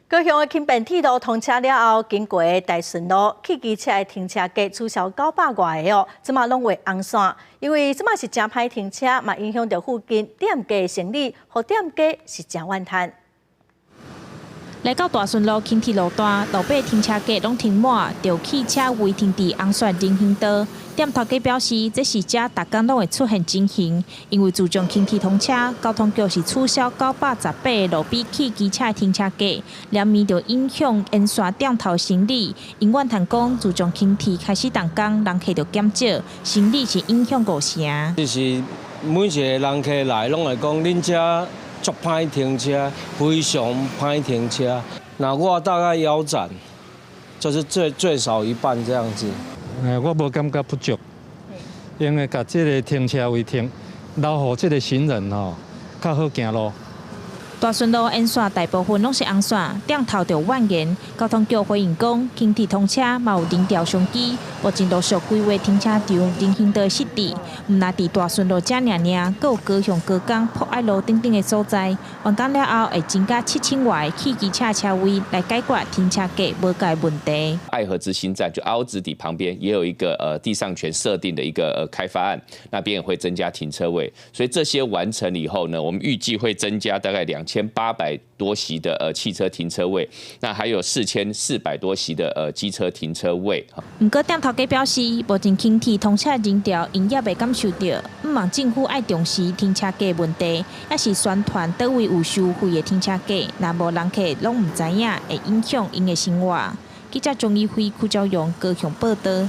高雄的輕便鐵路通車了後，經過大順路汽機車的停車格取消900外个哦，這馬攏畫紅線，因為這馬是誠歹停車，嘛影響著附近店家的生理，予店家是誠怨嘆。來到大順路輕鐵路段，路尾停車格攏停滿，著汽車違停佇紅線人行道。店頭家表示，這是遮逐工攏會出現情形，因為自從輕鐵通車，交通局是取消918個路邊汽機車停車格，連綿就影響沿線店頭生理。𪜶怨嘆講，自從輕鐵開始動工，人客就減少，生理是影響五成。就是每一個人客來，攏會講恁遮足歹停車，非常歹停車。那我大概腰斬，就是最最少一半這樣子。我無感覺不足，因為共這个停車位停，留予這个行人吼較好行路。大順路沿線大部分攏是紅線，店頭就怨言。交通局回應講，輕鐵通車嘛有人潮商機，目前陸續規劃停車場、人行道設置。毋但佇大順路遮爾爾，閣有高雄高工、博愛路等等的所在。完工了後，會增加7000外個汽機車車位，來解決停車格無夠問題。愛河之心站就凹子底旁邊也有一個地上權設定的一個開發案，那邊也會增加停車位。所以這些完成以後呢，我們預計會增加大概2800多席的汽車停車位，那還有4400多席的機車停車位。毋過店頭家表示，目前輕鐵通車人潮𪜶猶未感受著，向望政府愛重視停車格問題，抑是宣傳佗位有收費的停車格，若無人客攏毋知影，會影響𪜶的生活。記者鍾義輝、邱昭勇高雄報導。